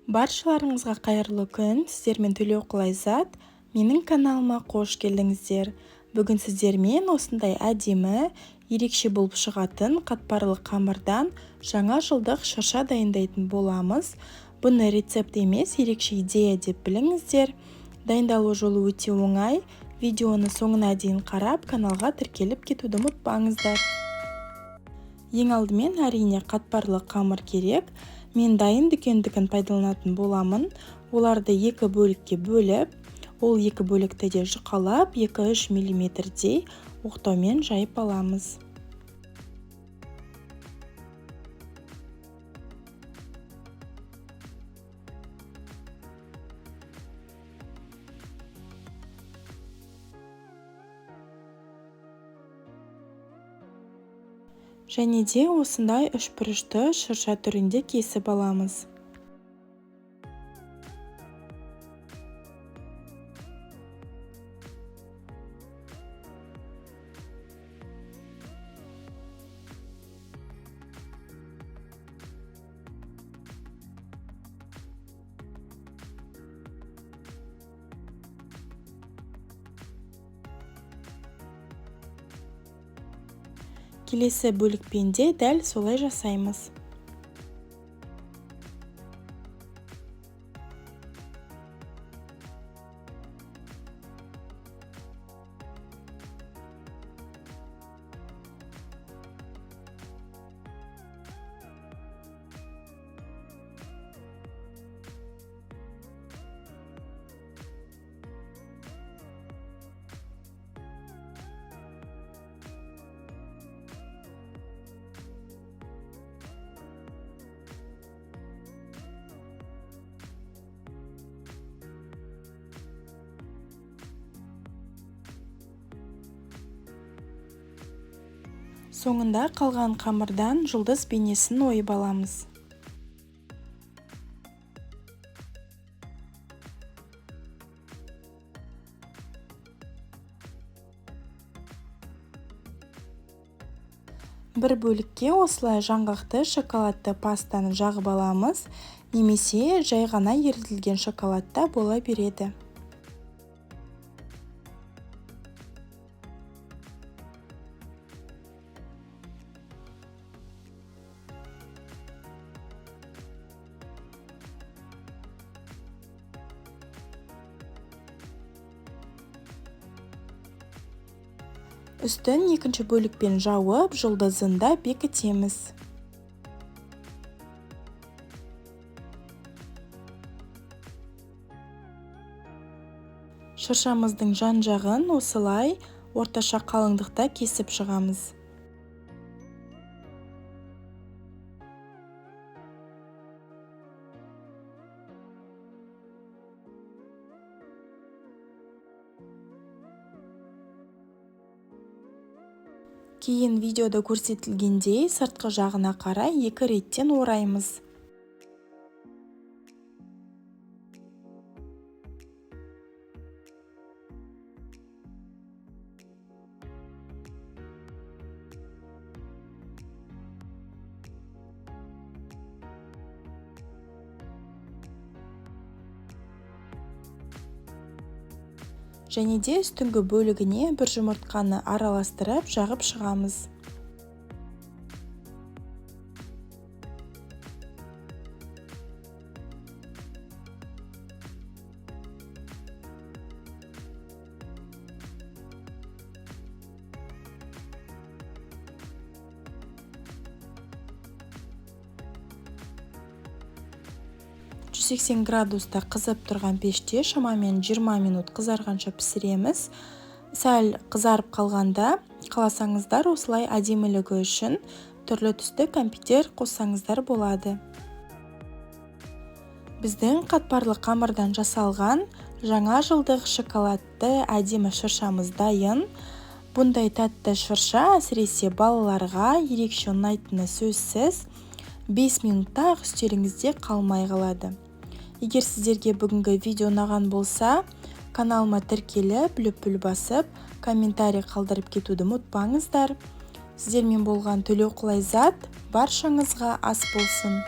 Баршаларыңызға қайырлы күн, сіздермен Төлеуқұл Айзат. Менің каналыма қош келдіңіздер. Бүгін сіздермен осындай әдемі, ерекше болып шығатын қатпарлы қамырдан жаңа жылдық шырша дайындайтын боламыз. Бұны рецепт емес, ерекше идея деп біліңіздер. Дайындалу жолы өте оңай. Видеоны соңына дейін қарап, каналға тіркеліп кетуді ұмытпаңыздар. Ең алдымен әрине қатпарлы қамыр керек. Мен дайын дүкендікін пайдаланатын боламын. Оларды екі бөлікке бөліп, ол екі бөлікті де жұқалап, 2-3 миллиметрдей оқтаумен жайып аламыз. Және де осындай үшбұрышты шырша түрінде кесіп аламыз. Келесі бөлікпен де дәл солай жасаймыз. Соңында қалған қамырдан жұлдыз бейнесін ойып аламыз. Бір бөлікке осылай жаңғақты шоколадты пастаны жағып аламыз, немесе жай ғана ерітілген шоколадта бола береді. Үстін екінші бөлікпен жауып, жұлдызын да бекітеміз. Шыршамыздың жан-жағын осылай орташа қалыңдықта кесіп шығамыз. Кейін видеода көрсетілгендей сыртқы жағына қарай екі реттен ораймыз. Және де үстіңгі бөлігіне бір жұмыртқаны араластырып жағып шығамыз. 180 градуста қызып тұрған пеште шамамен 20 минут қызарғанша пісіреміз. Сәл қызарып қалғанда қаласаңыздар осылай әдемілігі үшін түрлі түсті кәмпиттер қоссаңыздар болады. Біздің қатпарлы қамырдан жасалған жаңа жылдық шоколадты әдемі шыршамыз дайын. Бұндай тәтті шырша әсіресе балаларға ерекше ұнайтыны сөзсіз. 5 минутта ақ үстеліңізде қалмай қалады. Егер сіздерге бүгінгі видео ұнаған болса, каналыма тіркеліп, лүпіл басып, комментарий қалдырып кетуді ұмытпаңыздар. Сіздермен болған Төлеуқұл Айзат, баршаңызға ас болсын.